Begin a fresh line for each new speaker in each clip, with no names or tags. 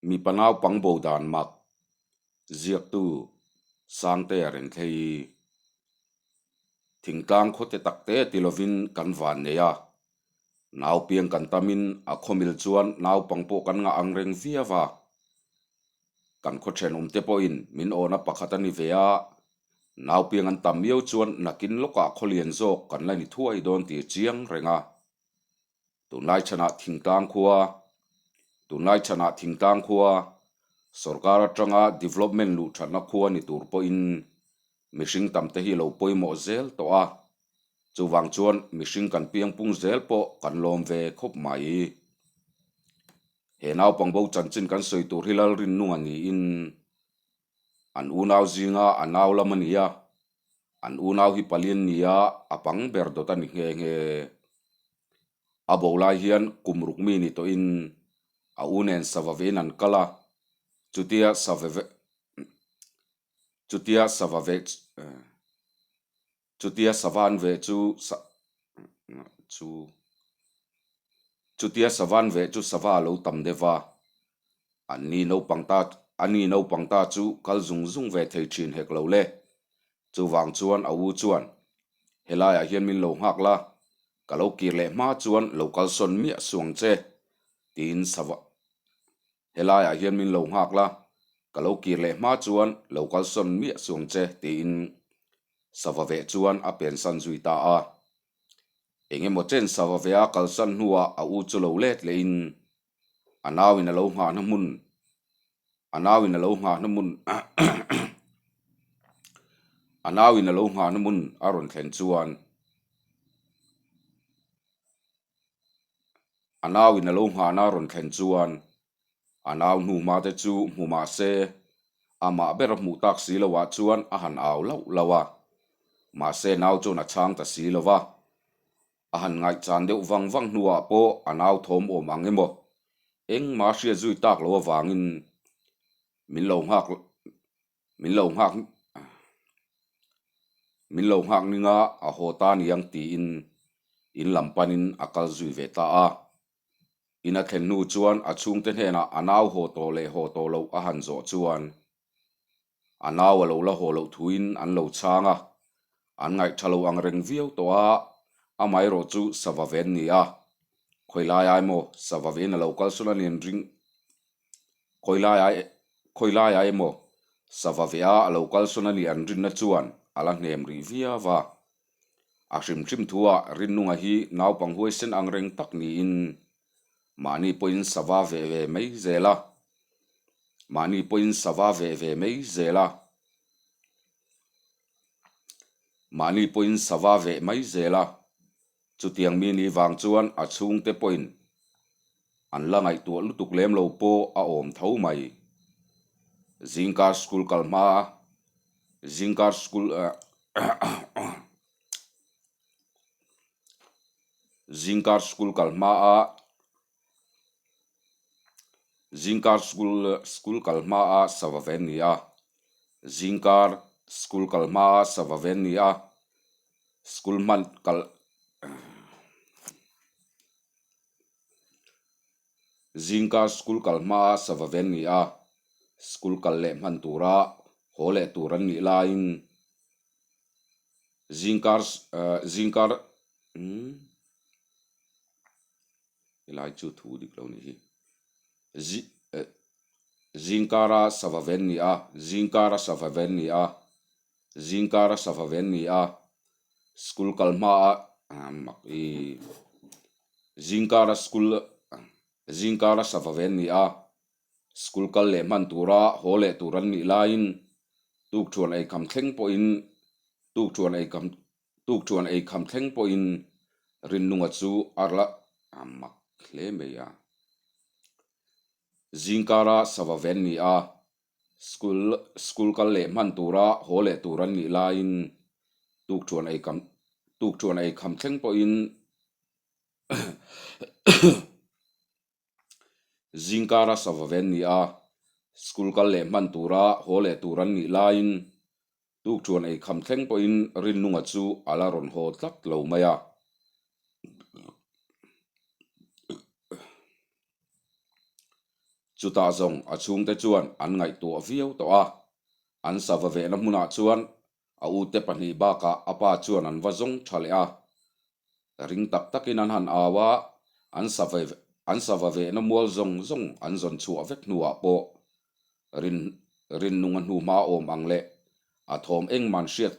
Mipa naupang bo dan mak ziaktu Sangtea Renthlei thingtlang khawte takte ti lovin kan van nei a, naupiang kan tamin a khawmil chuan naupang pawh kan ngah ang reng viau a. Kan khaw thenawmte pawhin min awna pakhat a ni ve a, naupiang an tam miau chuan nakin lawkah khawlian zawk kan la ni thuai dawn tih a chiang reng a. Tunlai chhanah thingtlang khua, Tunlai chhanah thingtlang khua, sorkar atanga development luh thatna khua ni tur pawhin mihring tam te hi lo pawimawh zel tawh a, chuvang chuan mihring kan piangpung zel pawh kan lawm ve khawp mai. He naupang bo chanchin kan sawi tur hi Lalrinnunga niin An unau zinga a nau lam a ni a, an unau hi palian nia a pang ber dawt a ni nghe nghe. A bo lai hian kum ruk mi ni tawhin a u nen sava vein an kal a, chutia sava ve chutia sava ve Chutia savan ve chu sa chu Chutia savan ve chu sava a lo tam deuh va, an ni naupang ta a ni naupang ta chu kal zung zung ve thei thin hek lo le. Chuvang chuan a u chuan, Helaiah hian min lo nghak la, ka lo kir leh hma chuan lo kalsawn miah suang che, tiin sava Helaiah hian min lo nghak la, ka lo kir leh hma chuan lo kalsawn miah suang che, tiin sava veh chuan a pensan zui ta a. Eng emaw chen sava veha kalsan hnuah a u chu lo let lehin a nauin a lo nghahna hmun a nauin a lo nghahna hmun a nauin a lo nghahna hmun a rawn thlen chuan A nauin a lo nghahna a rawn thlen chuan a nau hnuhma te chu hmu mah se amah ber a hmuh tak si loah chuan a han au lauh lauh a, mahse nau chuan a chhang ta si lo va. A han ngaihchan deuh vang vang hnuah pawh a nau thawm awm ang emaw engmah a hriat zui tak loh avangin min lo nghak Min lo nghak min lo nghak ninga a haw ta niang tiin in lam panin a kal zui ve ta a. In a thlen hnu chuan a chhungte hnenah a nau haw tawh leh haw tawh loh a han zawh chuan a nau a lo la haw loh thuin an lo chhang a, an ngaihtha lo ang reng viau tawh a, amaherawh chu sava ven ni a, khawilai ai maw sava ven a lo kal sawn a nen ring Khawilai ai khawilai ai emaw sava ve a a lo kal sawn a nih an rinna chuan a la hnem rih viau va. A hrim hrim thu ah Rinnunga hi naupang huaisen ang reng tak niin mahni pawhin sava ve ve mai zel a, mahni pawhin sava ve ve mai zel a, mahni pawhin sava ve mai zel a. Chutiang mi nih vang chuan a chhungte pawhin an la ngaihtuah lutuk lem lo pawh a awm tho mai. Zingkar school kal hma a, zingkar school zingkar school kal hma a, zingkar school school kal hma a sava ven ni a, zingkar school kal hma a sava ven ni a. School hman kal Zingkar school kal hmaa sava ven ni a, school kal leh hman tura haw leh tur an nih laiin zingkar zingkar umm helai chu thu dik lo ni hi zi zingkara sava ven ni a zingkara sava ven ni a. Zingkar a sava ve an ni a, school kal hma a mak i zingkar a school zingkar a sava ve an ni a, school kal leh hman tura haw leh tur an nih laiin tukthuan ei kham thleng pawhin tukthuan ei kham tukthuan ei kham thleng pawhin Rinnunga chu a la mak hle mai a. Zingkar a sava ve an ni a. School school kal leh hman tura haw leh tur an nih laiin tukṭhuan ei kam tukṭhuan ei kham thleng pawhin zingkara sava ve an ni a, school kal leh hman tura haw leh tur an nih laiin tukṭhuan ei kham thleng pawhin Rinnunga chu a la rawn haw tlat lo mai a. Chutah zawng a chhungte chuan an ngaihtuah viau tawh a, an sava vehna hmunah chuan a ute pahnih bakah a pa chuan an va zawng tha leh a. Ring tak takin an han au a, an sava an sava vehna mual zawng zawng an zawn chhuah vek hnuah pawh rin rinnunga hnuhma awm ang leh a thawm engman hriat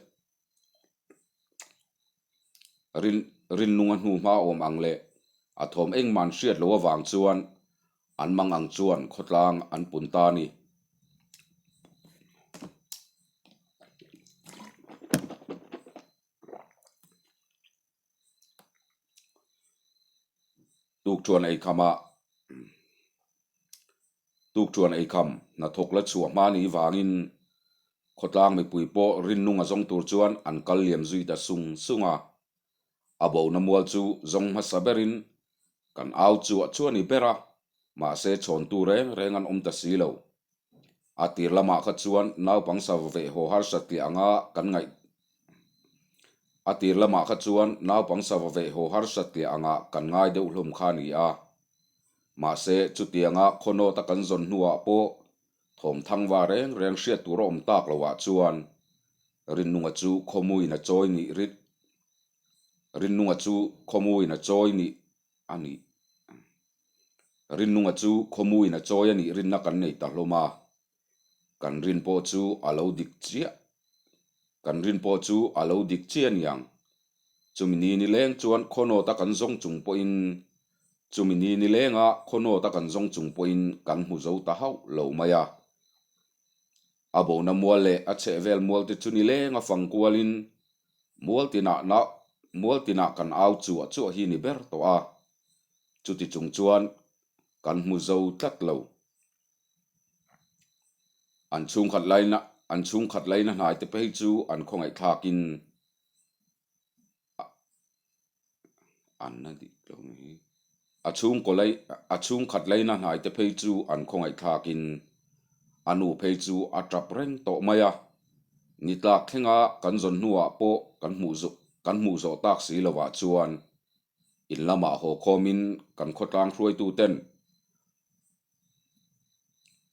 Rin Rinnunga hnu hma awm ang leh a thawm engmah an hriat loh avang chuan an mang ang chuan khawtlang an pun ta a ni. Tukṭhuan eikham ah Tukṭhuan eikham hnathawk la chhuah hma ni vangin khawtlang mipui pawh rinnung a zawng tur chuan an kal liam zui ta sung sung a. A bona mual chu zawng hmasa berin kan au chuah chu a ni ber a, mahse chhawntu reng reng an awm ta si lo. A tir lamah kha chuan naupang sa veh haw harsat tih anga kan ngaih A tir lamah kha chuan naupang sa veh haw harsat tih anga kan ngai deuh hlawm kha a ni a. Mahse, chutianga khawnawta kan zawn hnuah pawh thawm thangva reng reng hriat tur a awm tak loah chuan Rinnunga chu khawmuin a chawi nih rit Rinnunga chu khawmuin a chawi nih a nih Rinnunga chu khawmuin a chawi a nih rinna kan nei ta hlawm a, kan rin pawh chu a lo dik chiah kan rin pawh chu a lo dik chiah aniang. Chumi ni nileng chuan khawnawta kan zawng chung pawhin chumi ni nilenga khawnawta kan zawng chung pawhin kan hmu zo ta hauh lo mai a. A bona mual leh a chhehvel mual te chu nilenga fang kualin mual tinah na mual tinah kan au chuah chuah hi ni ber tawh a, chuti chung chuan kan hmu zo tlat lo. An chhungkhat laina an chhungkhat laina hnai te phei chu an khawngaih thlakin an na dik lo mai. A chhungkaw lai a chhungkhat laina hnai te phei chu an khawngaih thlakin a nu phei chu a tap reng tawh mai a. Ni tlak thlenga kan zawn hnuah pawh kan hmuh zawh kan hmuh zawh tak si lovah chuan in lamah haw khawmin kan khawtlang hruaitu ten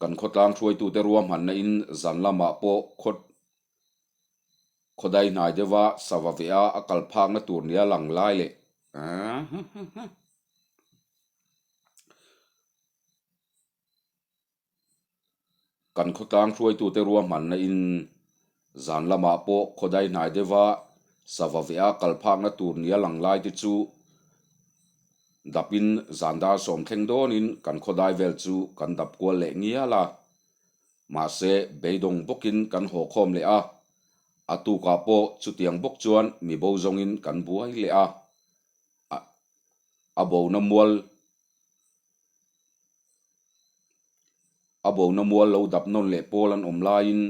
Kan khawtlang hruaitute ruahmanna in zan lamah pawh khaw khawdai hnai deuha sava veha a kal phakna tur nia lang lai leh Kan khawtlang hruaitute ruahmanna in zan lamah pawh khawdai hnai deuha sava veha kal phakna tur nia lang lai te chu Dapin zan dar sawm thleng dawnin kan khawdai vel chu kan dap kual leh ngial a. Mahse, beidawng bawkin kan haw khawm leh a. A tukah pawh chutiang bawk chuan mi bo zawngin kan buai leh a. A bona mual A bona mual lo dap nawn leh pawl an awm laiin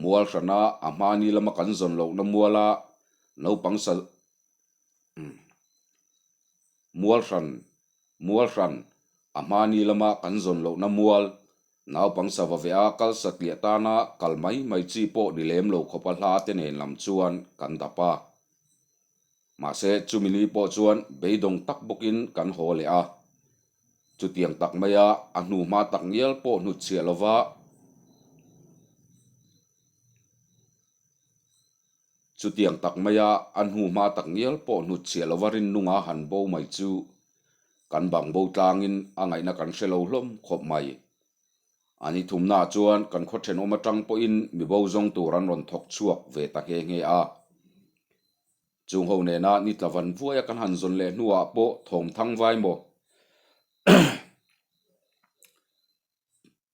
mual hrana a hmani lama kan zawn lohna muala naupang sa Mual hran, mual hran, a hmani lama kan zawn lohna mual, naupang sava ve a kal satliah tana kal mai mai chi pawh ni lem lo khawpa hla te nen lam chuan kan dap a. Mahse, chumi ni pawh chuan beidawng tak bawkin kan haw leh a. Chutiang tak maia a hnuhma tak ngial pawh hnutchhiah lova, Chutiang tak maia a hnu hma tak ngial pawh hnutchhiah lova rinnunga han bo mai chu kan bang bo tlangin a ngaihna kan hre lo hlawm khawp mai. A ni thumnaah chuan kan khaw thenawm atang pawhin mi bo zawng tur an rawn thawk chhuak ve ta nghe nghe a. Chung ho nena ni tla van vuaia kan han zawn leh hnuah pawh thawm thang vai maw?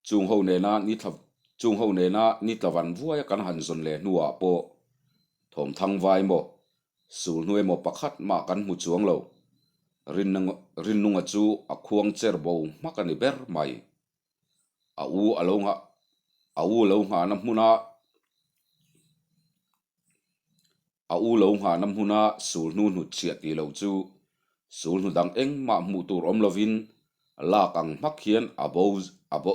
Chung ho nena ni thla chung ho nena ni tla van vuaia kan han zawn leh hnuah pawh thawm thang vai maw, sul hnu emaw pakhat mah kan hmu chuang lo. Rinnunga chu a khuang cher bo hmak a ni ber mai. A u a lo nghah a u lo nghahna hmuna A u lo nghahna hmuna sul hnu hnutchhiah tih loh chu sul hnu dang engmah hmuh tur awm lovin lak ang hmak hian a bo a bo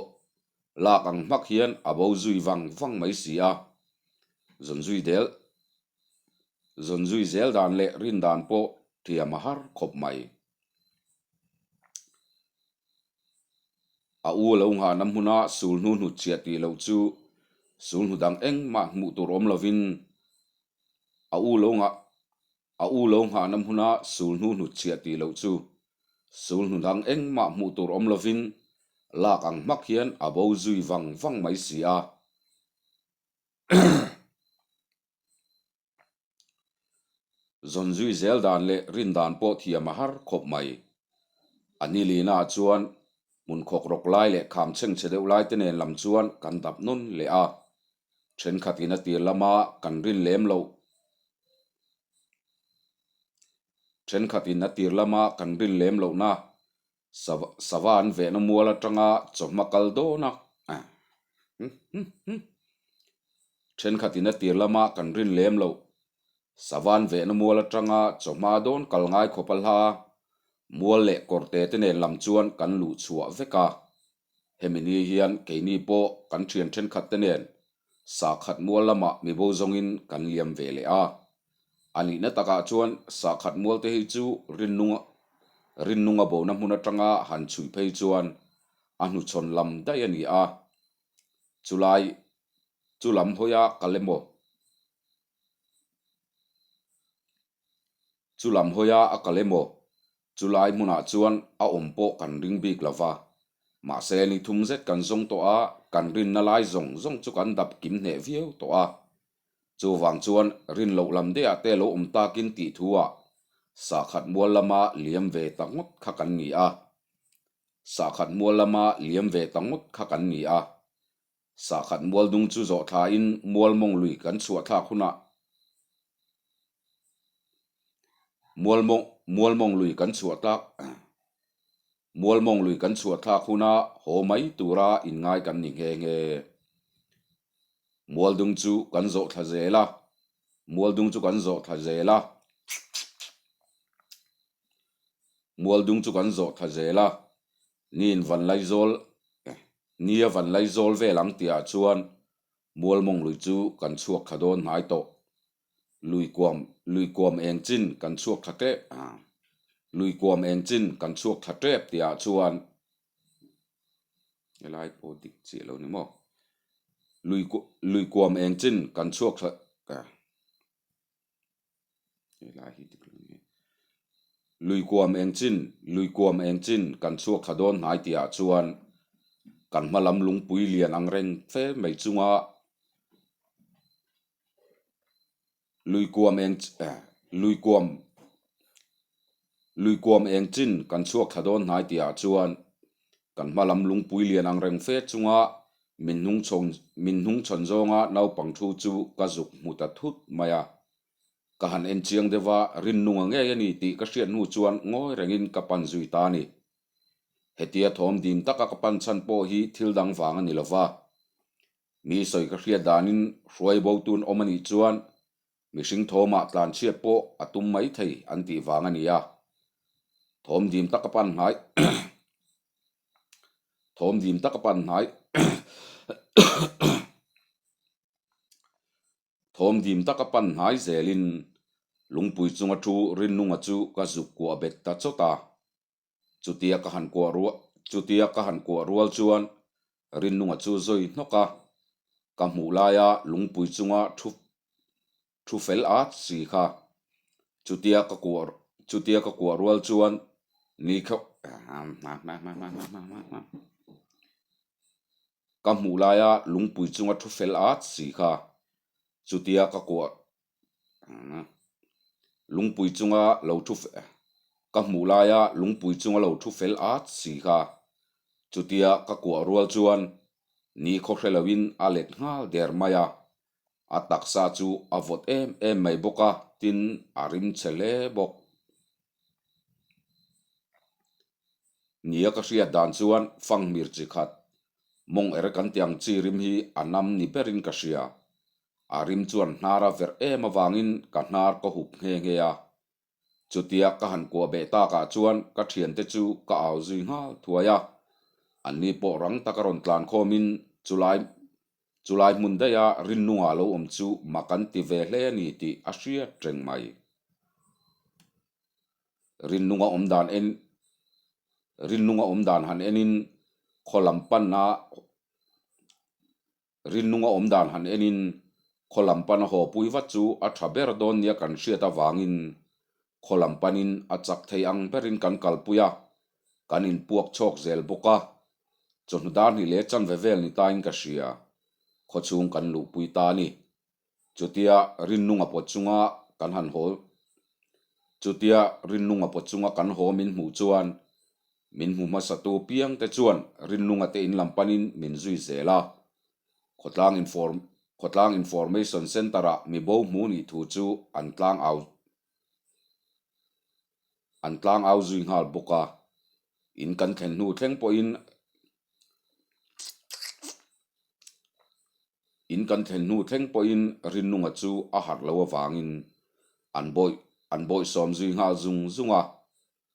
lak ang hmak hian a bo zui vang vang mai si a. Zawnzui del zawnzui zel dan leh rin dan pawh thiam a har khawp mai. A u lo nghahna hmuna sulhnu hnutchhiah tih loh chu sulhnu dang engmah hmuh tur awm lovin a u lo nghah A u lo nghahna hmuna sulhnu hnutchhiah tih loh chu sulhnu dang engmah hmuh tur awm lovin lak ang hmak hian a bo zui vang vang mai si a. Zawn zui zel dan leh rin dan pawh thiam a har khawp mai. A ni lina ah chuan hmun khawk rawk lai leh kham chhengchhe deuh lai te nen lam chuan kan dap nawn leh a. Thenkhatin a tir lama kan rin lem loh. Thenkhatin a tir lama kan rin lem lohna sava an vehna mual atanga chawhma kal dawn a. Thenkhatin a tir lama kan rin lem loh sava an vehna mual atanga chawhma dawn kal ngai khawp a hla mual leh kawrte te nen lam chuan kan luh chhuah vek a. Hemi ni hian keini pawh kan thian thenkhat te nen Sakhat mual lamah mibo zawngin kan liam ve leh a. A nihna takah chuan Sakhat mual te hi chu Rinnunga Rinnunga bona hmun atanga han chhui phei chuan a hnuchhawn lam daih a ni a. Chulai chu lam hawia kal emaw? Chu lam hawia a kal emaw? Chulai hmunah chuan a awm pawh kan ring bik lo va. Mahse ni thum zet kan zawng tawh a, kan rinna lai zawng zawng chu kan dap kim hneh viau tawh a. Chuvang chuan rin loh lam deuhah te lo awm takin tih thuah Sahkhat mual lama liam ve ta ngawt kha kan ni a. Sahkhat mual lama liam ve ta ngawt kha kan ni a. Sahkhat mual dung chu zawh thlain mual mawng lui kan chhuah thlak hunah mual mawng mual mawng lui kan chhuah tlak mual mawng lui kan chhuah thlak huna haw mai tura inngai kan ni nghe nghe. Mual dung chu kan zawh thla zel a, mual dung chu kan zawh thla zel a, mual dung chu kan zawh thla zel a, Niin Vanlaizawl Nia Vanlaizawl vel ang tihah chuan Mualmawng lui chu kan chhuak thla dawn hnai tawh. Lui kuam Lui kuam eng chin kan chhuak thla tep Lui kuam eng chin kan chhuak thla tep tihah chuan Helai pawh dik chiah lo ni maw? Lui Lui kuam eng chin kan chhuak thla Helai hi dik lo ni. Lui kuam eng chin, lui kuam eng chin kan chhuak thla dawn hnai tihah chuan kan hma lam lungpui lian ang reng fe mai chunga lui kuam eng lui kuam lui kuam eng chin kan chhuak thla dawn hnai tihah chuan kan hma lam lungpui lian ang reng fe chunga min hnung chhawn min hnung chhawn zawnga naupang thu chu ka zuk hmu ta thut mai a. Ka han en chiang deuh a, Rinnunga ngei a ni tih ka hriat hnu chuan ngawi rengin ka pan zui ta a ni. Hetia thawm dim taka ka pan chhan pawh hi thil dang vang a ni lo va. Mi sawi ka hriat danin hruai bo tun awm a nih chuan mihring thawmah tlanchhiat pawh a tum mai thei an tih vang a ni a. Thawm dim taka pan hnai Thawm dim taka pan hnai Thawm dim taka pan hnai zelin lungpui chunga thu Rinnunga chu ka zuk kuah bet ta chawt a. Chutia ka han kuah rual chutia ka han kuah rual chuan Rinnunga chu zawi hnawk a, ka hmuh laia lungpui chunga thu thu fel at si kha. Chutia ka kuah chutia ka kuah rual chuan ni kha Ka hmuh laia lungpui chunga thu fel at si kha chutia ka kuah lungpui chunga lo thu ka hmuh laia lungpui chunga lo thu fel at si kha chutia ka kuah rual chuan ni khaw hre loin a let nghal der mai a, a taksa chu a vawt em em mai bawk a tin a rim chhe hle bawk. Nia ka hriat dan chuan fanghmir chi khat mawng er kan ti ang chi rim hi a nam ni berin ka hria. A rim chuan hnar a verh em avangin ka hnar ka hup nghe nghe a. Chutia ka han kuah beh takah chuan ka thiante chu ka au zui nghal thuai a. Anni pawh rang taka rawn tlan khawmin chulai chulai hmun daiha rinnunga lo awm chu mak an ti ve hle a ni tih a hriat reng mai. Rinnunga awm dan en Rinnunga awm dan han enin. Khaw lam panna Rinnunga awm dan han enin khaw lam pana haw pui vat chu a tha ber dawn nia kan hriat avangin khaw lam panin a chak thei ang berin kan kalpui a, kan inpuak chhawk zel bawk a. Chawhnu dar hnih leh chanve vel ni tain ka hria, khaw chhung kan luhpui ta a ni. Chutia Rinnunga pawt chunga kan han haw Chutia Rinnunga pawt chunga kan haw min hmuh chuan min hmu hmasatu piang te chuan Rinnunga te in lam panin min zui zel a. Khawtlang Inform Khawtlang Information Centre ah mi bo hmu nih thu chu an tlang au an tlang au zui nghal bawk a. In kan thlen hnu thleng pawhin In kan thlen hnu thleng pawhin Rinnunga chu a harh lo avangin an bawih an bawihsawm zui nghal zung zung a,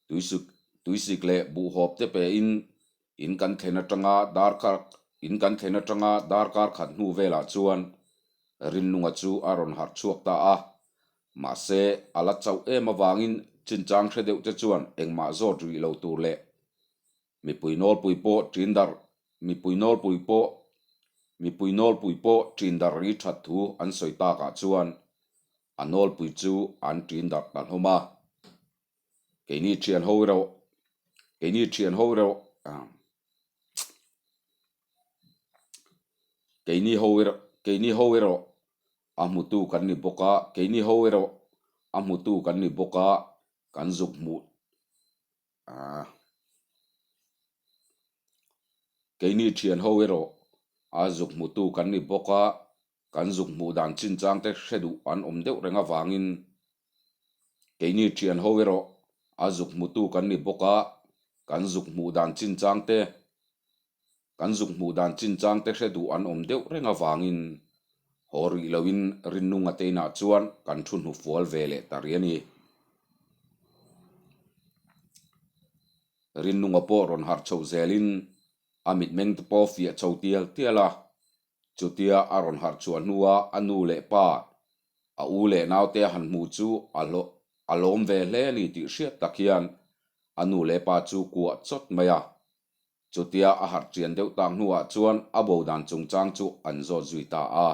tuisik tuisik leh buhhawp te pein in kan thlen atanga darkar in kan thlen atanga darkar khat hnu velah chuan Rinnunga chu a rawn harh chhuak ta a, mahse a la chauh em avangin chinchang hre deuh te chuan engmah zawt rih lo tur leh Mipui nawlpui pawh ṭin darh Mipui nawlpui pawh Mipui nawlpui pawh ṭin darh ri ṭhat thu an sawi takah chuan a nawlpui chu an ṭin darh ta hlawm a. Keini ṭhian ho erawh Keini ṭhian ho erawh Keini ho erawh Keini ho erawh a hmutu kan ni bawk a Keini ho erawh a hmutu kan ni bawk a kan zuk hmuh A Keini thian ho erawh a zuk hmutu kan ni bawk a, kan zuk hmuh dan chinchang te hre duh an awm deuh reng avangin keini thian ho erawh a zuk hmutu kan ni bawk a, kan zuk hmuh dan chinchang te Kan zuk hmuh dan chinchang te hre duh an awm deuh reng avangin haw rih loin Rinnunga te inah chuan kan thu hnufual ve leh ta rih a ni. Rinnunga pawh rawn harh chho zelin a mitmeng te pawh fiah chho tial tial a, chutia a rawn harh chhuah hnua a nu leh pa, a u leh naute a han hmu chu a hlawh a lawm ve hle a ni tih hriat tak hian a nu leh pa chu kuah chawt mai a. Chutia a harh chian deuh tak hnuah chuan a bo dan chungchang chu an zawt zui ta a.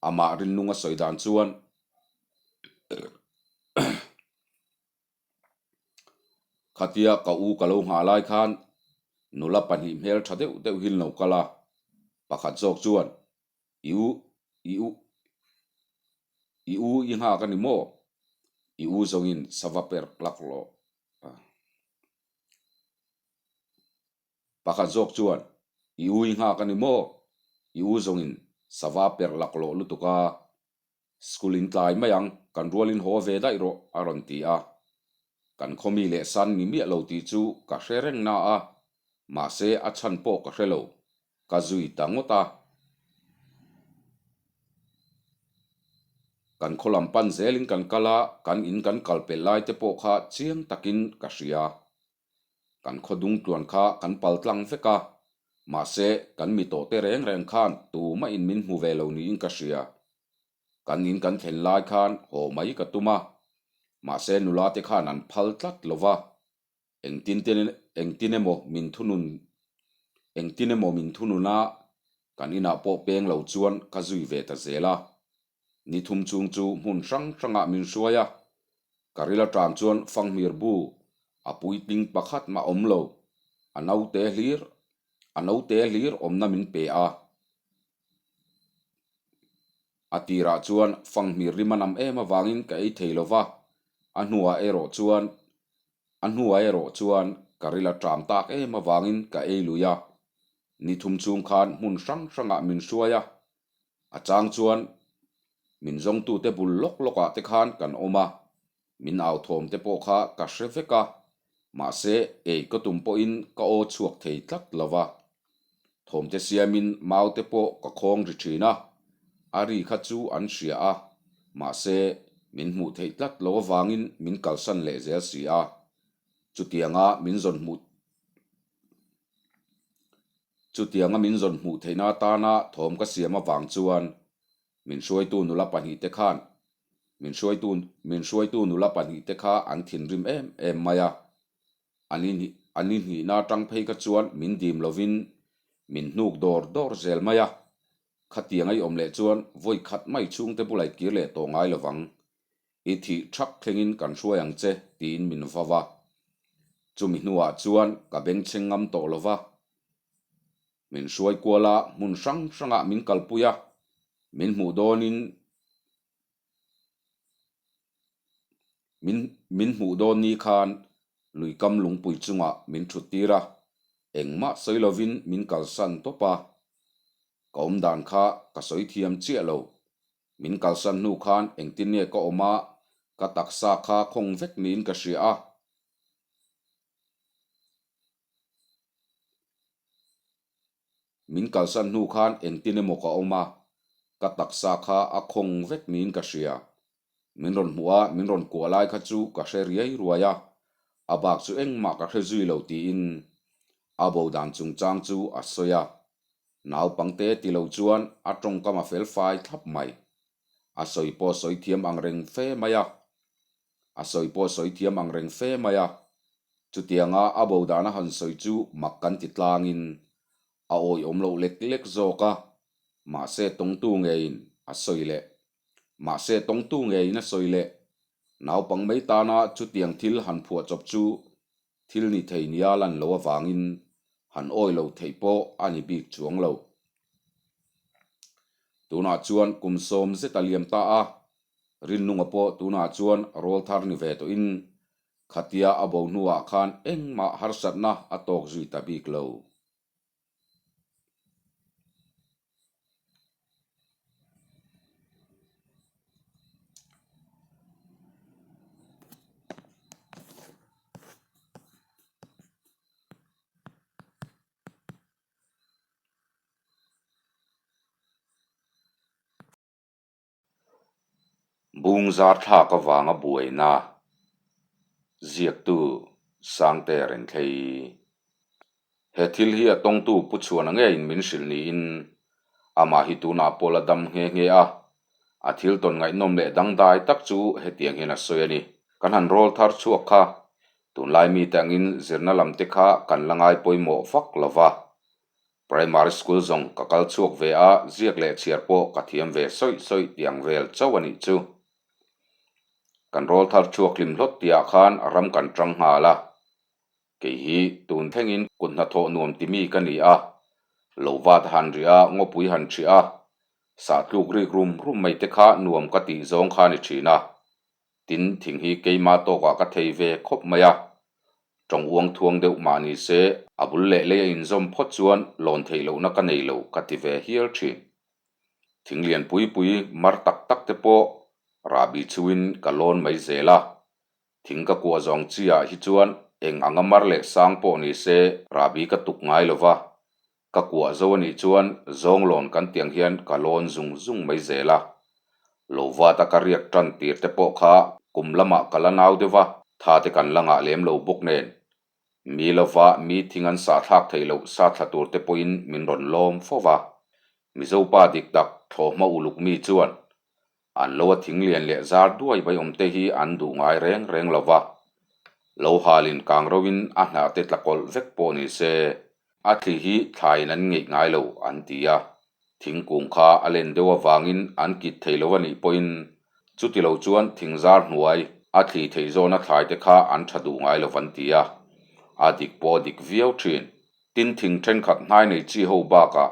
Amah rinlung a sawi dan chuan Khatia ka u ka lo nghah lai khan nula pahnih hmel tha deuh deuh hi an lo kal a, pakhat zawk chuan I u, i u, i u i nghak a ni maw? I u zawngin sava per laklawh a. Pakhat zawk chuan, I u i nghak a ni maw? I u zawngin sava perh laklawh lutuk a, school in tlai mai ang, kan rualin haw ve daih rawh, a rawn ti a. Kan khawmi leh san ni miah lo tih chu ka hre reng na a, mahse a chhan pawh ka hre lo, ka zui ta ngawt a. Kan khaw lam pan zelin kan kal a, kan in kan kal pelh lai te pawh kha chiang takin ka hria. Kan khaw dung tluan kha kan pal tlang vek a, mahse kan mi tawh te reng reng khan tumahin min hmu ve lo niin ka hria. Kan in kan thlen lai khan haw mai ka tum a, mahse nula te khan an phal tlat lo va, Engtin te engtin emaw min thunun engtin emaw min thunun a, kan inah pawh peng lo chuan ka zui ve ta zel a. Ni thum chung chu hmun hrang hrangah min hruai a, ka ril aṭang chuan fanghmir bu a puitling pakhat mah awm lo, a naute hlir a naute hlir awmna min pe a. A tirah chuan fanghmir rim a nam em avangin ka ei thei lo va, a hnuah erawh chuan A hnuah erawh chuan ka ril a ṭam tak em avangin ka ei lui a, ni thum chhung khan hmun hrang hrangah min hruai a, a chang chuan min zawngtute bul lawk lawkah te khan kan awm a, min au thawm te pawh kha ka hre vek a, mahse ei ka tum pawhin ka aw chhuak thei tlat lo va. Thawmte siamin maute pawh ka khawng ri thin a, a ri kha chu an hria a, mahse min hmuh theih tlat lo avangin min kalsan leh zel si a. Chutianga min zawn hmuh Chutianga min zawn hmuh theihna atana thawm ka siam avang chuan min hruaitu nula pahnihte khan min hruaitu min hruaitu nula pahnihte kha an thinrim em em mai a, an in. A ni hnihna atang phei kha chuan min dim lovin min hnuk dawr dawr zel mai a. Khatiang a i awm leh chuan vawi khat mai chhungte bulah i kir leh tawh ngai lovang. I thih thak thlengin kan hruai ang che tiin min vau a. Chumi hnuah chuan ka bengchheng ngam tawh lova. Min hruai kual a, hmun hrang hrangah min kalpui a, min hmuh dawnin Min min hmuh dawn ni khan luikam lungpui chungah min thut tir a, engmah sawi lovin min kalsan tawp a. Ka awm dan kha ka sawi thiam chiah lo. Min kalsan hnu khan engtin nge ka awm a, ka taksa kha khawng vek niin ka hria a. Min kalsan hnu khan engtin emaw ka awm a, ka taksa kha a khawng vek niin ka hria. Min rawn hmuh a, min rawn kuah lai kha chu ka hre riai ruai a, a bak chu engmah ka hre zui lo tiin a bo dan chungchang chu a sawi a. Naupangte ti lo chuan a tawngkam a fel fai thlap mai. A sawi pawh sawi thiam ang reng fe mai a. A sawi pawh sawi thiam ang reng fe mai a. Chutianga a bo dana han sawi chu mak kan ti tlangin a awihawm loh lek lek zawk a, mahse tawngtu ngeiin a sawi leh. Mahse tawngtu ngeiin a sawi leh. Naupang mai tana chutiang thil han phuah chawp chu thil ni thei nia lan loh avangin han awi lo theih pawh a ni bik chuang lo. Tunah chuan kum sawm zet a liam ta a, Rinnunga pawh tunah chuan rawl thar ni ve tawhin khatia a bo hnuah khan engmah harsatna a tawk zui ta bik lo. Bung zar thlak avanga buaina ziaktu Sangte Renthlei. He thil hi a tawngtu Pu Chhuana ngeiin min hrilh niin amah hi tunah pawh la dam nghe nghe a. A thil tawn ngaihnawm leh dangdai tak chu hetiang hian a sawi a ni. Kan han rawl thar chhuak kha tunlai mite angin zirna lam te kha kan la ngai pawimawh vak lo va. Primary school zawng ka kal chhuak ve a, ziak leh chhiar pawh ka thiam ve sawih sawih tih ang vel chauh a nih chu. Kan rawl thar chhuak hlim hlawt tihah khan ram kan tang nghal a. Kei hi tun thlengin kut hnathawh nuam ti mi ka ni a, lo vat han rih a, ngawpui han ṭhih a, sah tluk rik rum rum mai te kha nuam ka tih zawng kha a ni ṭhin a. Tin, thing hi keima tawkah ka thei ve khawp mai a, Tawng uang thuang deuh mah ni se, a bul leh lei a inzawm phawt chuan lawn theih lohna ka nei lo ka ti ve hial thin. Thing lian pui pui mar tak tak te pawh rahbi chhuin ka lawn mai zel a. Thing ka kuah zawng chi ah hi chuan eng anga mar leh sang pawh ni se rahbi ka tuk ngai lo va, Ka kuah zo a nih chuan zawng lawn kan tiang hian ka lawn zung zung mai zel a. Lo vat a ka riak tan tir te pawh kha kum lamah ka la nau deuh a, tha te kan la ngah lem lo bawk nen. Mi lova mi thing an sah thlak theih loh sa thla tur te pawhin min rawn lawm fo va. Mizopa dik tak thlawhhma uluk mi chuan An lo a thing lian leh zar duai mai awm te hi an duh ngai reng reng lo va. Lo halin kang roin a hnah te tla kawlh vek pawh ni se, a thli hi thlaiin an ngeih ngai lo an ti a. Thingkung kha a len deuh avangin an kit thei lo a nih pawhin chuti lo chuan thing zar hnuai a thli theih zawna thlai te kha an tha duh ngai lo an ti a. A dik pawh a dik viau thin. Tin thing thenkhat hnai nei chi ho bakah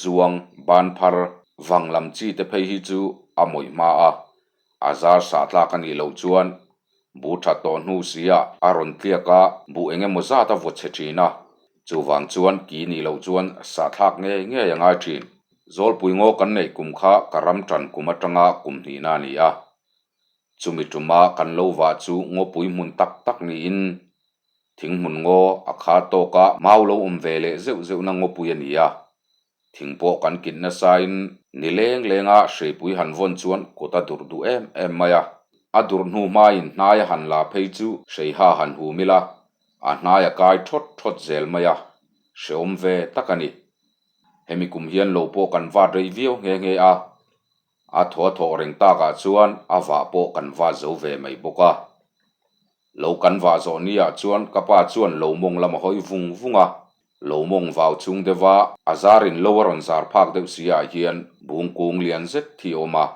Zuang, ban phar, vang lam chi te phei hi chu a mawih hma a, a zar sah tlak a nih loh chuan bu tha tawh hnu sia a rawn tliak a, buh eng emaw zat a vaw chhe thin a, chuvang chuan ki nih loh chuan sah thlak ngei ngei a ngai thin. Zawlpui ngaw kan neih kum kha ka ram tan kum atanga kum hnihna a ni a, chumi tuma kan lo vah chu ngawpui hmun tak tak niin Thing hmun ngaw a khar tawk a, mau lo awm ve leh zeuh zeuhna ngawpui a ni a. Thing pawh kan kit nasain ni leng lenga hreipui han vawn chuan kut a durh duh em em mai a. A durh hnu hmain hnai a han la phei chu hreiha han hum ila, a hnai a kai thawt thawt zel mai a, hreawm ve tak a ni. Hemi kum hian lo pawh kan vat rei viau nghe nghe a, a thaw a thawh reng takah chuan a vah pawh kan vat zo ve mai bawk a. Lo kan vah zawh ni ah chuan ka pa chuan lo mawng lam a hawi vung vung a, lo mawng vau chung deuh a a zar in lo a rawn zar phak deuh si ah hian bung kung lian zet hi a awm a.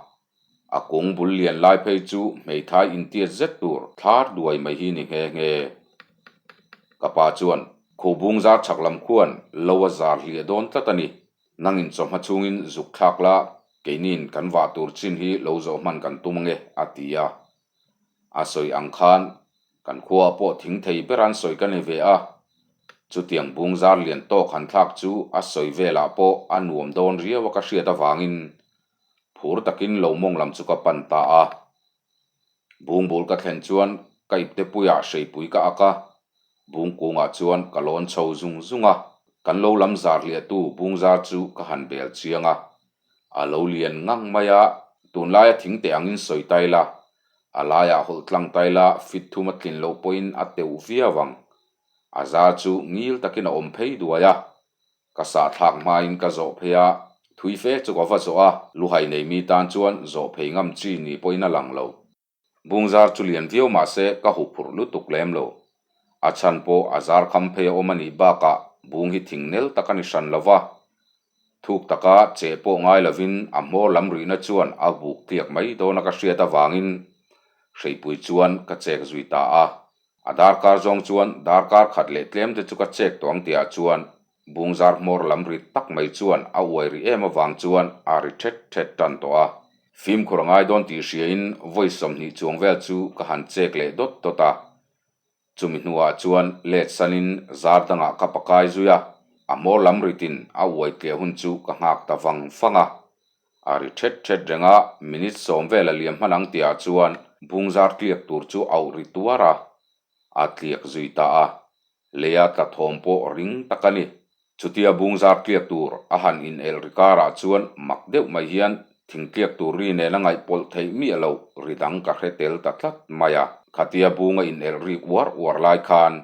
A kung bul lian lai phei chu hmeithai intiat zet tur thlar duai mai hi ni nghe nghe. Ka pa chuan khu bung zar chhak lam khuan lo a zar hliah dawn tlat a ni. Nangin chawhma chhungin zuk thlak la, keiniin kan vah tur chin hi lo zawh hman kan tum ange, a ti a. A sawi ang khan kan khuaah pawh thing thei ber an sawi ka ni ve a, chutiang bung zar lian tawk han thlak chu a sawi velah pawh a nuam dawn riau a ka hriat avangin phur takin lo mawng lam chu ka pan ta a. Bungbul ka thlen chuan ka ipte puiah hreipui ka ak a, bung kungah chuan ka lawn chho zung zung a, kan lo lam zar hliahtu bung zar chu ka han bel chiang a. A lo lian ngang mai a, tunlaia thing teh angin sawi tai la, a laiah hawlh tlang tai la fit thum a tlin loh pawhin a teuh viau ang. A zar chu ngil takin a awm phei duai a, Ka sahthlak hmain ka zawh phei a, thui fe chu ka va zawh a, luhai nei mi tan chuan zawh phei ngam chi ni pawhin a lang lo. Bungzar chu lian viau mah se ka huh phurh lutuk lem lo. A chhan pawh a zar kham phei a awm a nih bakah bung hi thing nel tak a ni hran lo va, thuk taka cheh pawh ngai lovin a hmawr lam rihna chuan a buk tliak mai dawn a ka hriat avangin hreipui chuan ka chek zui ta a. A darkar zawng chuan darkar khat leh tlem te chu ka chek tawh ang tihah chuan Bungzar hmawr lam rit tak mai chuan a uai ri em avang chuan a ri thet thet tan tawh a. Fimkhur a ngai dawn tih hriain vawi 20 chuang vel chu ka han chek leh dawt dawt a. Chumi hnuah chuan let sanin zar dangah ka pakai zui a, a hmawr lam ritin a uai tliah hun chu ka nghak ta vang vang a. A ri thet thet reng a, minute 10 vel a liam hman ang tihah chuan Bungzar tliak tur chu a auh ri tuar a, a tliak zui ta a. Leia tla thawm pawh ring tak a ni. Chutia Bungzar tliak tur a han inelh ri karah chuan mak deuh mai hian thing tliak tur ri nen a ngaihpawlh theih miah loh ri dang ka hre tel ta tlat mai a. Khatia Bunga inelh rik uar uar lai khan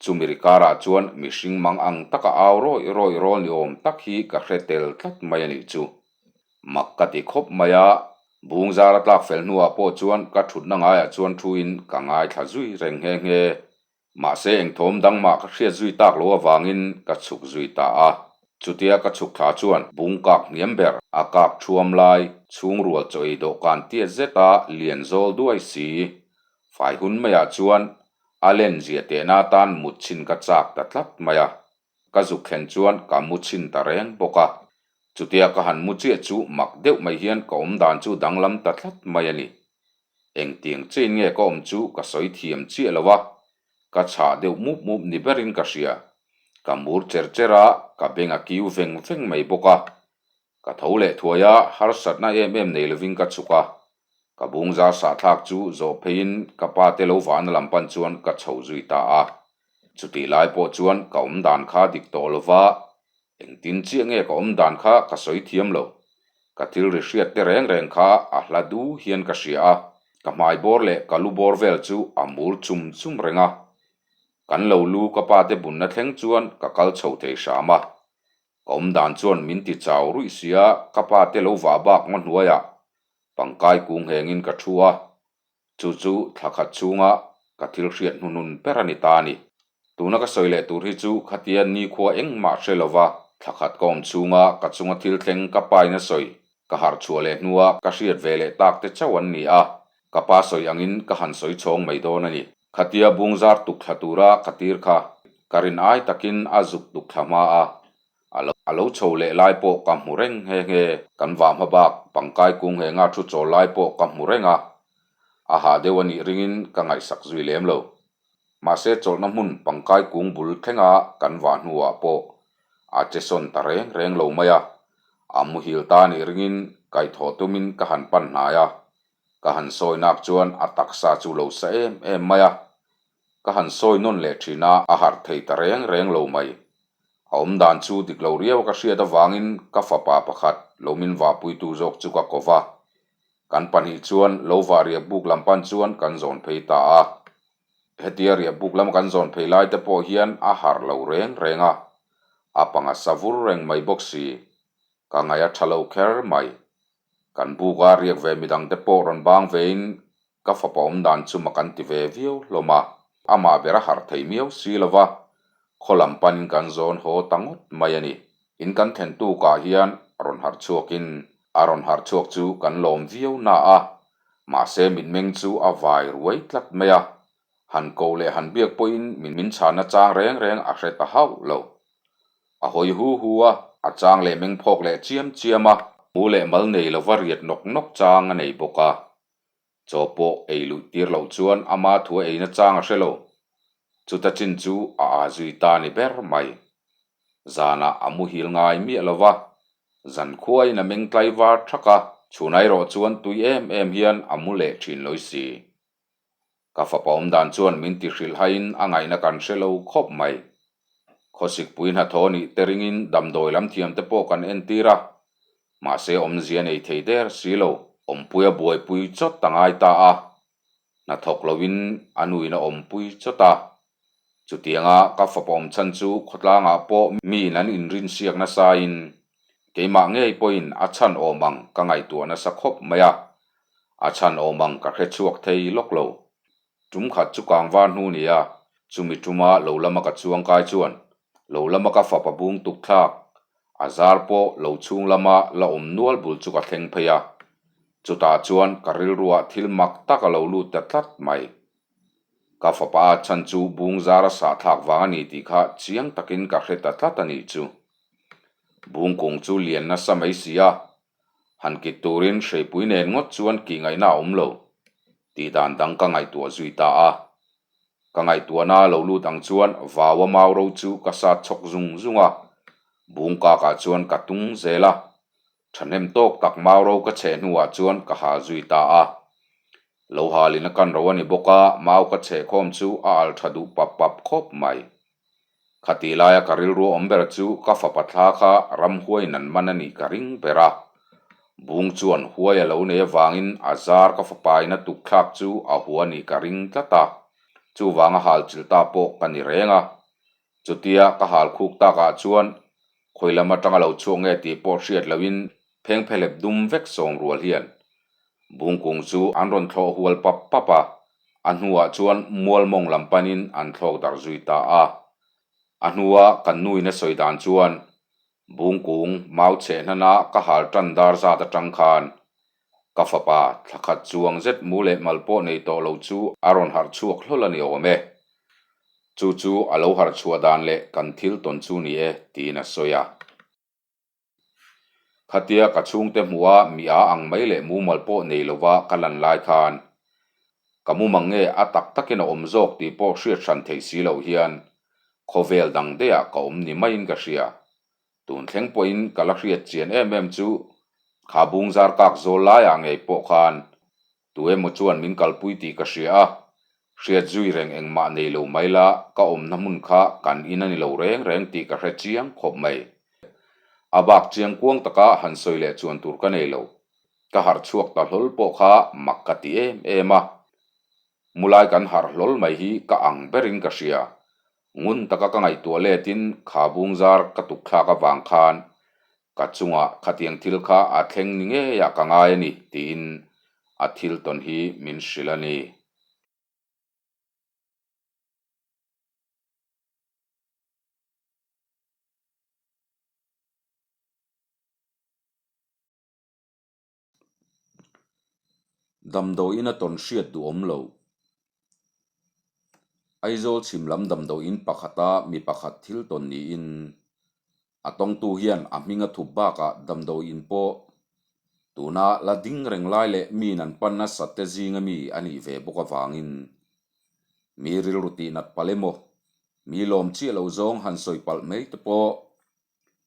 chumi ri karah chuan mihring mang ang taka au rawih rawih rawl ni awm tak hi ka hre tel tlat mai a nih chu. Mak ka ti khawp mai a, Bungzar a tlak fel hnuah pawh chuan ka thutna ngaiah chuan thuin ka ngaithla zui reng nghe nghe. Mahse engthawm dang mah ka hriat zui tak lo avangin ka chhuk zui ta a. Chutia ka chhuk thla chuan bung kak hniam ber a kak thuam lai chhungrual chaw ei dawhkan tiat zeta lian zawl duai si. Fai hun maiah chuan a len zia tehna atan mut chhin ka chak ta tlat mai a. Ka zuk thlen chuan ka mu chhin ta reng bawk a. Chutia ka han mu chiah chu mak deuh mai hian ka awm dan chu danglam ta tlat mai a ni. Engtiang chain nge ka awm chu ka sawi thiam chiah lo a, ka chhah deuh mup mup ni berin ka hria. Ka mur cher cher a, ka beng a kiu veng veng mai bawk a. Ka tho leh thuai a, harsatna em em nei lovin ka chhuk a. Ka bungzar sahthlak chu zawh pheiin ka pa te lo vahna lam pan chuan ka chho zui ta a. Chutih lai pawh chuan ka awm dan kha dik tawh lova, Engtin chiah nge ka awm dan kha ka sawi thiam lo. Ka thil ri hriat te reng reng kha a hla du hian ka hria a, ka hmai bawr leh ka lu bawr vel chu a mur chum chum reng a. Kan lo lu ka pa te bunna thleng chuan ka kal chho thei hram a. Ka awm dan chuan min ti chau ruih sia ka pa te lo vah bak ngaw hnuaiah pangkai kung nghengin ka thu a, Chu chu thla khat chhunga ka thil hriat hnuhnun ber a ni ta a ni. Tuna ka sawi leh tur hi chu khatia nikhua engmah hre lova thla khat ka awm chhunga ka chunga thil thleng ka pa in a sawi ka harh chhuah leh hnua ka hriat ve leh tak te chauh an ni a, ka pa sawi angin ka han sawi chhawng mai dawn a ni. Khatia bungzar tuk thla tura ka tir kha ka rin ai takin a zuk tuk thla hma a, A lo chho leh lai pawh ka hmu reng nghe nghe. Kan vah hma bak pangkai kung nghenga thu chawl lai pawh ka hmu reng a, a hah deuh a nih ringin ka ngaihsak zui lem lo. Mahse chawlhna hmun pangkai kung bul thlenga kan vah hnuah pawh a che sawn ta reng reng lo mai a, a muhil ta nih ringin kaihthawh tumin ka han pan hnai a, ka han sawi nak chuan a taksa chu lo sa em em mai a, ka han sawi nawn leh thin a, a harh thei ta reng reng lo mai. A awm dan chu dik lo riau ka hriat avangin ka fapa pakhat lo min vahpuitu zawk chu ka ko va. Kan pahnih chuan lo vah riah buk lam pan chuan kan zawn phei ta a. Hetia riah buk lam kan zawn phei lai te pawh hian a harh lo reng reng a, a panga sa vur reng mai bawk si. Ka ngaih a tha lo kher mai. Kan buka riak ve midang te pawh rawn bang vein. Ka fapa awm dan chu mak an ti ve viau hlawm a, amah ber a harh thei miau si lo va, khaw lam panin kan zawn haw ta ngawt mai a ni. In kan thlen tukah hian rawn harh chhuakin a rawn harh chhuak chu kan lawm viau na a, mahse mitmeng chu a vai ruai tlat mai a, han ko leh han biak pawhin min chhanna chang reng reng a hre ta hauh lo. A hawi hu hu a, a chang leh meng phawk leh chiam chiam a, mu leh mal nei lova riat nawk nawk chang a nei bawk a. Chaw pawh ei luih tir loh chuan ama thu a eina chang a hre lo. Chuta chin chu a aa zui ta ni ber mai. Zanah a muhil ngai miah lo va, zan khuain a meng tlai var thak a, chhunah erawh chuan tui em em hian a mu leh thin lawi si. Ka fapa awm dan chuan min ti hrilh haiin a ngaihna kan hre lo khawp mai. Khawsikpui hnathawh nih te ringin damdawi lam thiam te pawh kan entir a, mahse awmzia nei thei der si lo. Awmpuia buaipui chawt a ngai ta a, hnathawk loin a nuin a awmpui chawt a. Chutianga ka fapa awm chhan chu khawtlangah pawh miin an inrinsiak nasain keimah ngei pawhin a chhan awm ang ka ngaihtuah nasa khawp mai a, a chhan awm ang ka hre chhuak thei lawk lo. Tum khat chu kang var hnu nia, chumi tuma lo lama ka chuang kai chuan lo lama ka fapa bung tuk thlak, a zar pawh lo chhung lama la awm nual bul chu ka thleng phei a. Chutah chuan ka rilruah thil mak tak a lo lut ta tlat mai. Ka fapa a chhan chu bung zar a sah thlak vang a ni tih kha chiang takin ka hre ta tlat a nih chu. Bung kung chu lian nasa mai si a, Han kit turin hreipui nen ngawt chuan kih ngaihna a awm lo tih dan dang ka ngaihtuah zui ta a. Ka ngaihtuahna lo lut ang chuan vaua mau ro chu ka sat chhawk zung zung a, bung kakah chuan ka tung zel a. Thahnem tawk tak mau ro ka chheh hnuah chuan ka hal zui ta a. Lo halin a kan ro a ni bawk a, mau ka chheh khawm chu a al tha duh pap pap khawp mai. Khatih laia ka rilru awm ber chu ka fapa thla kha ramhuaiin an man a nih ka ring ber a. Bung chuan huai a lo nei avangin a zar ka fapain a tuk thlak chu a hua nih ka ring tlat a. Chuvanga hal chilh ta pawh ka ni reng a. Chutia ka hal khuk takah chuan khawi lam atanga lo chhuak nge tih pawh hriat lohin phengphehlep dum vek sawm rual hian Bungkung chu an rawn thlawh hual pap pap a, a hnuah chuan mualmawng lam panin an thlawk darh zui ta a. A hnua kan nuin a sawi dan chuan, Bungkung mau chheh hnana ka hal tan dar zat atang khan ka fapa thla khat chuang zet mu leh mal pawh nei tawh lo chu a rawn harh chhuak hlawl a ni awm e. Chu chu a lo harh chhuah dan leh kan thil tawn chu ni e, tiin a sawi a. Khatia ka chhungte hmuha mi a ang mai leh mumal pawh nei lova ka lan lai khan ka mumang nge a tak takin a awm zawk tih pawh hriat hran theih si loh hian khawvel dang daihah ka awm ni maiin ka hria. Tun thleng pawhin ka la hriat chian em em chu kha bung zar kak zawl laiah ngei pawh khan Tu emaw chuan min kalpui tih ka hria a, hriat zui reng engmah nei lo mai la, ka awmna hmun kha kan in a ni lo reng reng tih ka hre chiang khawp mai. A bak chiang kuang taka han sawi leh chuan tur ka nei lo. Ka harh chhuak ta hlawl pawh kha mak ka ti em em a. Mulai kan harh hlawl mai hi ka ang berin ka hria. Ngun taka ka ngaihtuah letin kha bung zar ka tuk thlak avang khan Ka chungah khatiang thil kha a thleng ni ngeiah ka ngai a ni, tiin a thil tawn hi min hrilh a ni. Damdawiin a tawn hriat duhawm lo. Aizawl chhim lam damdawiin pakhata mi pakhat thil tawn niin a tawngtu hian a hming a thup bakah damdawiin pawh tuna la ding reng lai leh miin an pan nasat te zinga mi a nih ve bawk avangin mi rilru tihnat palh emaw mi lawm chiah lo zawng han sawi palh mai te pawh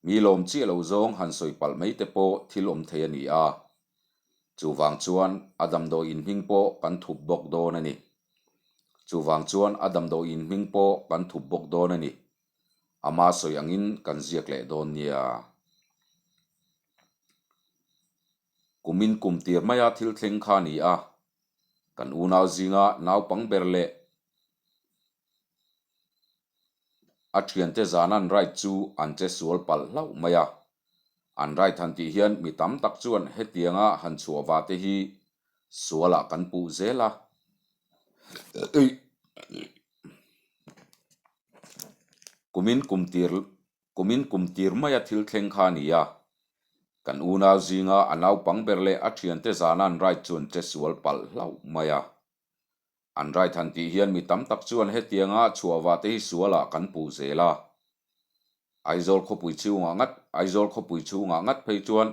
Mi lawm chiah lo zawng han sawi palh mai te pawh thil awm thei a ni a. Chuvang chuan a damdawi in hming pawh kan thup bawk dawn a ni. Chuvang chuan a damdawi in hming pawh kan thup bawk dawn a ni. Ama sawi angin kan ziak leh dawn nia. Kumin kum tir maia thil thleng kha a ni a. Kan unau zinga naupang ber leh A thiante zan an ride chu an che sual palh hlauh mai a. An ride han tih hian mi tam tak chuan hetianga han chhuah va te hi sualah kan puh zel a. Kumin kum tir kumin kum tir maia thil thleng kha a ni a. Kan unau zinga a naupang ber leh a thiante zana an ride chuan che sual palh hlauh mai a. An ride han tih hian mi tam tak chuan hetianga chhuahva te hi sualah kan puh zel a. Aizawl khawpui chhungah ngat Aizawl khawpui chhungah ngat phei chuan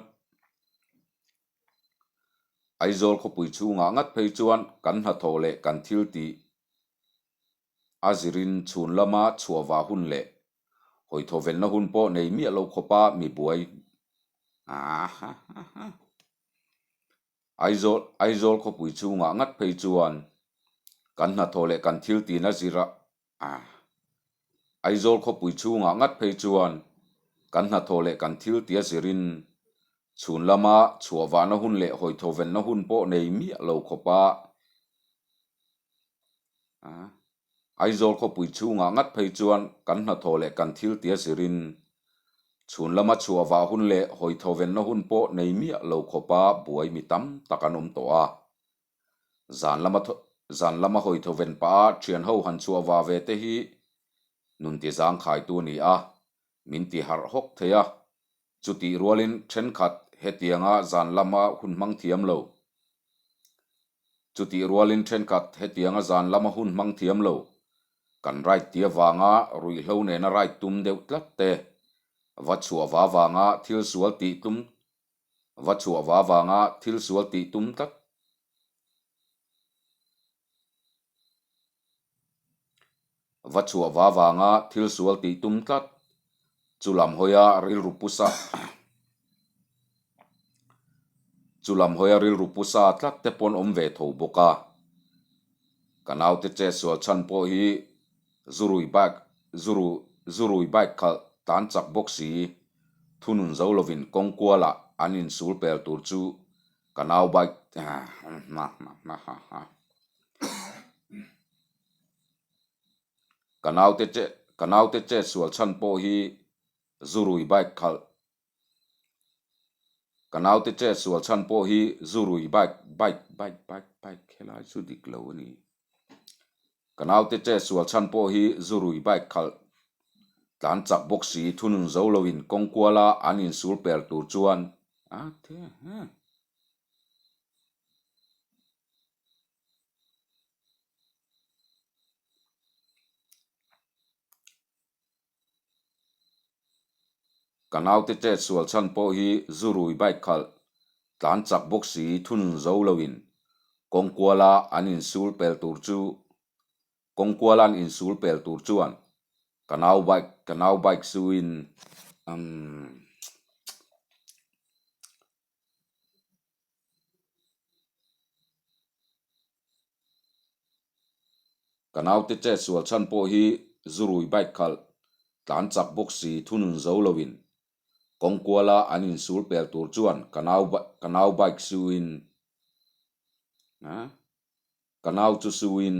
Aizawl khawpui chhungah ngat phei chuan kan hnathawh leh kan thil tih a zirin chhun lama chhuahva hun leh hawithawvenna hun pawh nei miah lo khawpa mi buai Aizawl Aizawl khawpui chhungah ngat phei chuan kan hnathawh leh kan thil tihna zira Aizawl khawpui chhungah ngat phei chuan kan hnathawh leh kan thil tia zirin chhun lama chhuah vahna hun leh hawithawvenna hun pawh nei miah lo khawpa Aizawl khawpui chhungah ngat phei chuan kan hnathawh leh kan thil tia zirin chhun lama chhuah vah hun leh hawithawvenna hun pawh nei miah lo khawpa buai mi tam tak an awm tawh a. Zan lama zan lama hawi tho ven pah a thian ho han chhuah va ve te hi nun ti zang khaitu a ni a, min ti harh hawk thei a. Chutih rualin thenkhat hetianga zan lama hun hmang thiam lo. Chutih rualin thenkhat hetianga zan lama hun hmang thiam lo. Kan ride ti avanga ruihhlo nena ride tum deuh tlat te, va chhuah va vanga thil sual tih tum Va chhuah va vanga thil sual tih tum tlat. Va chhuah va vanga thil sual tih tum tlat. Chu lam hawia rilru pu sa Chu lam hawia rilru pu sa tlat te pawn awm ve tho bawk a. Ka naute che sual chhan pawh hi Zurui bike Zuru Zurui bike khalh tlan chak bawk si. Thunun zo lovin kawng kualah an insul pel tur chu ka nau bike Ka naute che ka naute chet sual chhan pawh hi Zurui bike khalh Ka naute chet sual chhan pawh hi Zurui bike bike bike bike bike helai chu dik lo a ni. Ka naute chet sual chhan pawh hi Zurui bike khalh tlan chak bawk si thunun zo loin kawng kuala an insul per tur chuan a the he. Ka naute chet sual chhan pawh hi Zurui bike khalh tlan chak bawk si thunun zo loin kawng kuala an insul pel tur chu kawng kuala an insul pel tur chuan ka nau bike ka nau bike suin umm. Ka naute chet sual chhan pawh hi Zurui bike khalh tlan chak bawk si thunun zo loin kawng kuala an insul pel tur chuan ka nau ka nau bike suin ka nau chu suin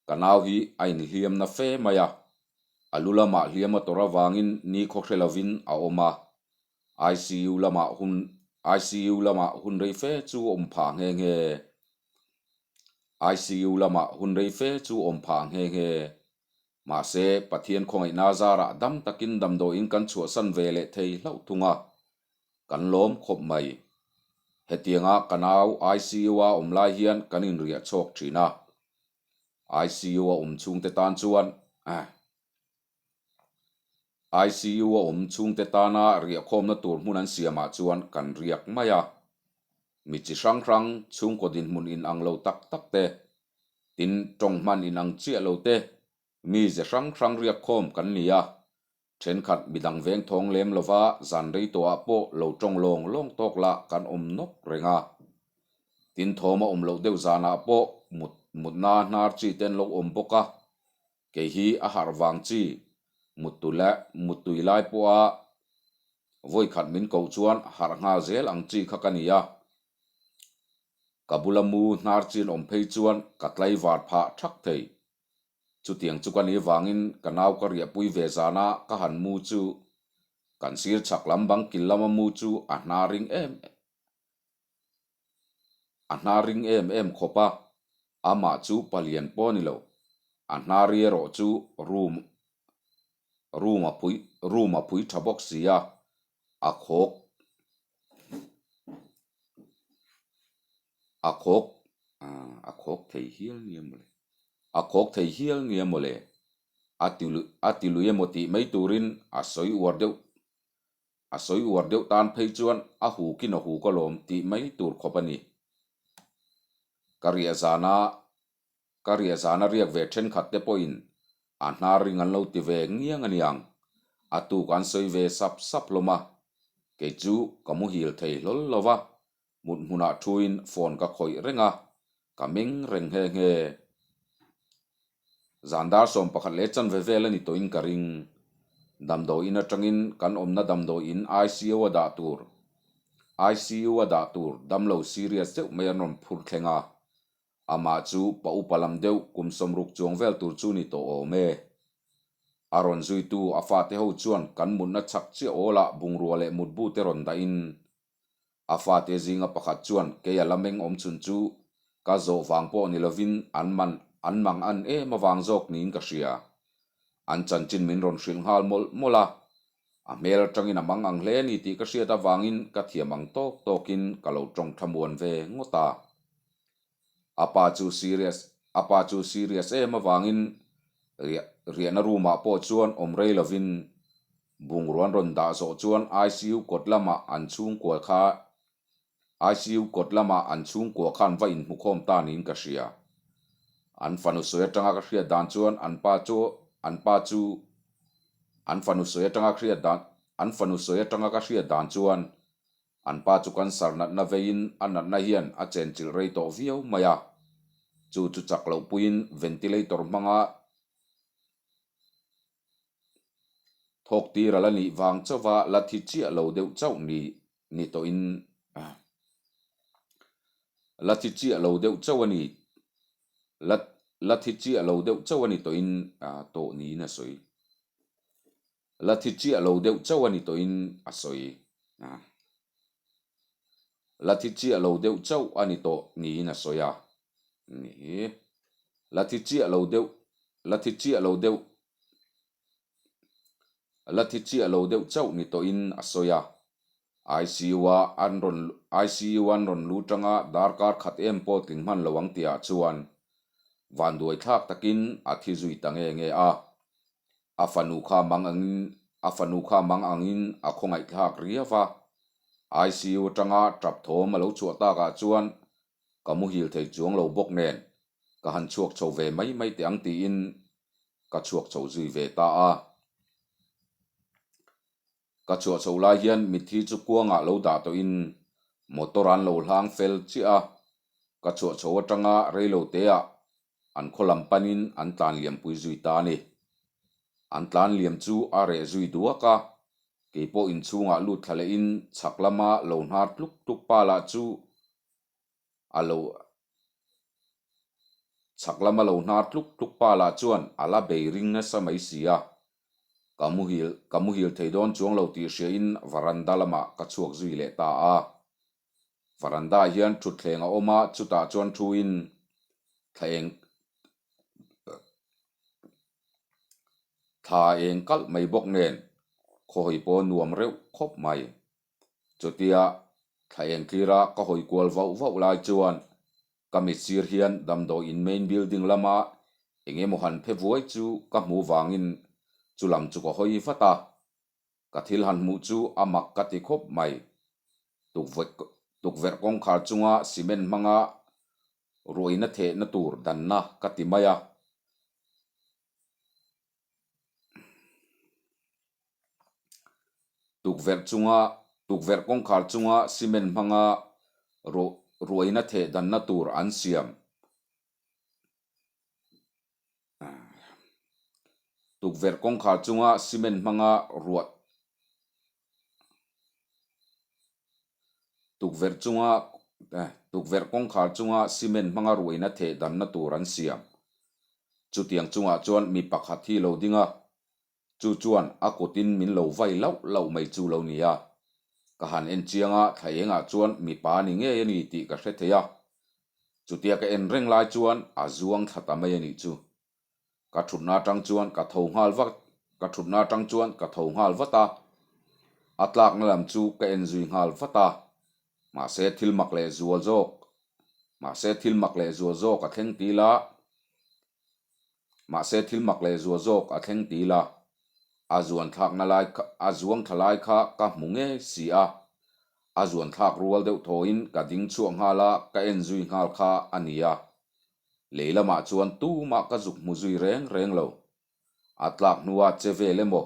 ka nau hi a inhliam na fe mai a, a lu lamah hliam a tawrh avangin ni khaw hre lovin a awm a, ICU lamah hun ICU lamah hun rei fe chu awm phah nghe nghe. ICU lamah hun rei fe chu awm phah nghe nghe. Mahse, Pathian khawngaihna zarah dam takin damdawiin kan chhuahsan ve leh thei hlauh thung a, kan lawm khawp mai. Hetianga ka nau ICU-a awm lai hian kan inriah chhawk thin a. ICU-a awm chhungte tan chuan ICU-a awm chhungte tana riahkhawmna tur hmun an siamah chuan kan riak mai a. Mi chi hrang hrang chhungkaw dinhmun inang lo tak tak te, tin tawng hman inang chiah lo te, mi ze hrang hrang riakkhawm kan ni a. Thenkhat midang veng thawng lem lova zan rei tawhah pawh lo tawng lawng lawng tawk lah kan awm nawk reng a. Tin thawm a awm loh deuh zanah pawh mut mutna hnar chi te an lo awm bawk a. Kei hi a harh vang chi muttui lai pawha vawikhat min koh chuan harh nghal zel ang chi kha ka ni a. Ka bula mu hnar chin awm phei chuan ka tlaivar phah thak thei. Chutiang chu ka ni vangin ka nau ka riahpui ve zana ka han mu chu kan sir chhak lam bang kil lama mu chu a hnar ring em a hnar ring em em khawp a. Amah chu palian pawh a ni lo, a hnari erawh chu room room a phui room a phui tha bawk si a, a khawk a khawk a khawk thei hial nia mawle a khawk thei hial nia mawle a ti a ti lui emaw tih mai turin a sawi uar deuh A sawi uar deuh tan phei chuan a hukin a huk alawm tih mai tur khawp a ni. Ka riah zana ka riah zana riak ve thenkhat te pawhin a hnar ring an lo ti ve ngiang a niang. A tuk an sawi ve sap sap hlawm a, kei chu ka muhil thei hlawl lo va, mut hmunah thuin phone ka khawih reng a, ka meng reng nghe nghe. Zan dar 11 leh chanve vel a ni tawhin ka ring. Damdawi in atangin kan awmna damdawi in ICU a dah tur ICU a dah tur damlo serious deuh mai an rawn phur thleng a. Amah chu pa upa lam deuh kum 60 chuang vel tur chu ni tawh awm e. A rawn zuitu a fate ho chuan kan mutna chhak chiah awlah bungrua leh mutbu te rawn dahin A fate zinga pakhat chuan kei a la meng awm chhun chu ka zawh vang pawh ni lovin an man an mang an em avang zawk niin ka hria. An chanchin min rawn hrilh nghal mawlh mawlh a, a hmel atangin a mang ang hle a ni tih ka hriat avangin ka thiam ang tawk tawkin ka lo tawng thlamuan ve ngawt a. A pa chu serious a pa chu serious em avangin riah riahna room ah pawh chuan awm rei lovin Bungrua an rawn dah zawh chuan ICU kawt lamah an chhungkua kha ICU kawt lamah an chhungkua khan va inhmukhawm ta niin ka hria. An fanu sawi atanga ka hriat dan chuan an pa chu an pa chu an fanu sawi atanga hriat dan an fanu sawi atanga ka hriat dan chuan an pa chu cancer natna veiin a natna hian a chenchilh rei tawh viau mai a. Chu chu chak loh puiin ventilator hmanga Thawk tir a la nih vang chauha la thi chiah lo deuh chauh ni ni tawhin la thi chiah lo deuh chauh a ni la la thi chiah lo deuh chauh a ni tawhin tawh niin a sawi. La thi chiah lo deuh chauh a ni tawhin a sawi. La thi chiah lo deuh chauh a ni tawh niin a sawi a ni. La thi chiah lo deuh, la thi chiah lo deuh, la thi chiah lo deuh chauh ni tawhin a sawi a. ICU-a an rawn ICU an rawn lu tanga darkar khat em pawh tling hman lo ang tihah chuan vanduai thlak takin a thi zui ta nge nge a. A fanu kha mang angin a fanu kha mang angin a khawngaihthlak riau va. ICU atanga tap thawm a lo chhuah takah chuan ka muhil thei chuang lo bawk nen ka han chhuak chho ve mai mai teh ang tiin ka chhuak chho zui ve ta a. Ka chhuah chho lai hian mitthi chu kuangah lo dah tawhin motor an lo hlang fel chiah a, ka chhuah chho atanga reilo teah an khaw lam panin an tlan liampui zui ta a ni. An tlan liam chu a reh zui duak a, keipawh inchhungah lut thla lehin chhak lama lo hnar tluk tluk pa lah chu A lo chhak lama lo hnar tluk tluk pa lah chuan a la bei ring nasa mai si a, ka muhil ka muhil thei dawn chuang lo tih hriain varanda lamah ka chhuak zui leh ta a. Varanda ah hian thutthleng a awm a, chutah chuan thuin thla eng thla eng kalh mai bawk nen khawhawi pawh nuam reuh khawp mai. Chutia thla eng tlira ka hawi kual vauh vauh lai chuan ka mit sir hian damdawi in main building lama eng emaw han phe vuai chu ka hmu vangin chu lam chu ka hawi vat a, ka thil han hmuh chu a mak ka ti khawp mai. Tukverh kawngkhar chunga cement hmanga ruaina thehna tur danna ka ti mai a. Tukverh chunga tukverh kawngkhar chunga cement hmanga ruah ruaina theh danna tur an siam. Tukverh kawngkhar chunga cement hmanga ruah Tukverh chunga tukverh kawngkhar chunga cement hmanga ruaina theh danna tur an siam. Chutiang chungah chuan mi pakhat hi lo ding a, chu chuan a kutin min lo vai lauh lauh mai chu lo ni a. Ka han en chiang a, thla engah chuan mipa ni ngei a ni tih ka hre thei a. Chutia ka en reng lai chuan a zuang thla ta mai a nih chu. Ka thutna atang chuan ka tho nghal vat, ka thutna atang chuan ka tho nghal vat a. A tlakna lam chu ka en zui nghal vat a. Mahse thil mak leh zual zawk, mahse thil mak leh zual zawk a thleng ti la, mahse thil mak leh zual zawk a thleng ti la. A zuan thlakna lai kha, a zuang thla lai kha ka hmu ngei si a. A zuan thlak rual deuh thawin ka ding chhuak nghal a, ka en zui nghal kha a nia. Lei lamah chuan tumah ka zuk hmu zui reng reng lo. A tlak hnua che vel emaw,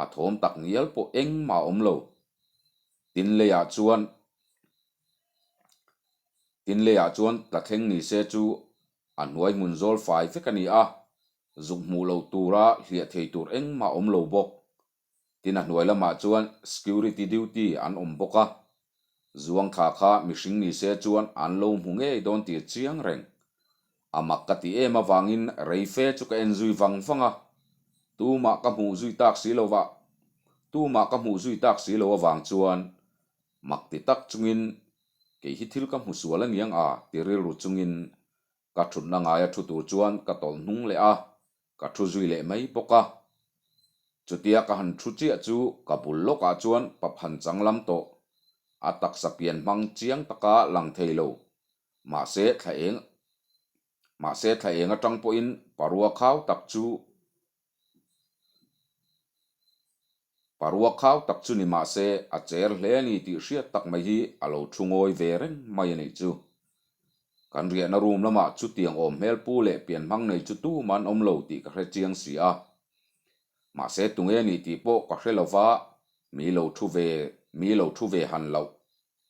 a thawm tak ngial pawh engmah a awm lo. Tin leiah chuan Tin leiah chuan tla thleng ni se chu a hnuai hmun zawl fai vek a ni a, zuk hmuh loh tura hliah thei tur engmah a awm lo bawk. Tin a hnuai lamah chuan security duty an awm bawk a, Zuang thla kha mihring ni se chuan an lo hmu ngei dawn tih chiang reng. A mak ka ti em avangin rei fe chu ka en zui vang vang a, tumah ka hmuh zui tak si lo va, tumah ka hmuh zui tak si lo avang chuan mak ti tak chungin kei hi thil ka hmu sual aniang a ti rilru chungin ka thutna ngaia thu tur chuan ka tawlh hnung leh a, ka thu zui leh mai bawk a. Chutia ka han thu chiah chu ka bul lawkah chuan pa phan chang lam tawh, a taksa pian hmang chiang taka lang thei lo. Mahse thla eng mahse thla eng atang pawhin parua khau tak chu Parua khau tak chu ni mahse a cher hle a ni tih hriat tak mai hi a lo thu ngawi ve reng mai a nih chu. Kan riahna room lamah chutiang awm hmel pu leh pian hmang nei chu tumah an awm lo tih ka hre chiang si a. Mahse tunge a nih tih pawh ka hre lo va, mi lo thu ve, mi lo thu ve han loh,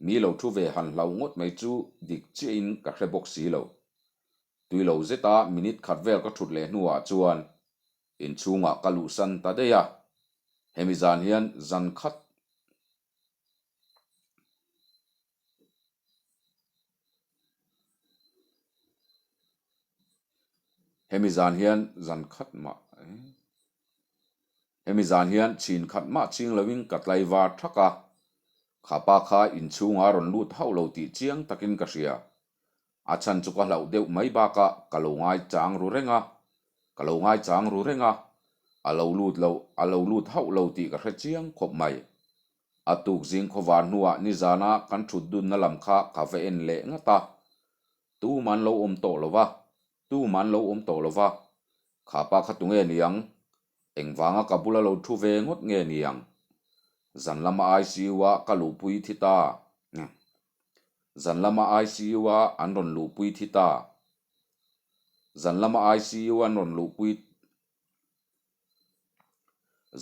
mi lo thu ve han hlauh ngawt mai chu dik chiahin ka hre bawk si lo. Tui lo zeta minute khat vel ka thut leh hnuah chuan Inchhungah ka luhsan ta daih a, hemi zan hian zan khat hemi zan hian zan khat mah hemi zan hian chhin khat mah ching loin ka tlaivar thak a, khapa kha inchhungah a rawn lut hauh lo tih chiang takin ka hria. A chhan chu ka hlauh deuh mai bakah ka lo ngai chang ru reng a, ka lo ngai chang ru reng a, a lo lut lo, a lo lut hauh lo tih ka hre chiang khawp mai. A tuk zing khawvar hnuah nizana kan thut dunna lam kha ka va en leh ngat a, tuman lo awm tawh lo va, tuman lo awm tawh lo va, kha pa kha tunge niang? Engvanga ka bula lo thu ve ngawt nge niang? Zan lama ICU-a ka luhpui thi ta. Zan lama ICU-a an rawn luhpui thi ta. Zan lama ICU an rawn luhpui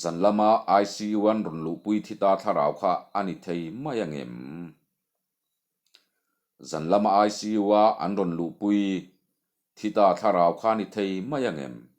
Zan lama ICU an rawn luhpui thi ta thlarau kha a ni thei mai ang em? Zan lama ICU-a an rawn luhpui thi ta thlarau kha a ni thei mai ang em?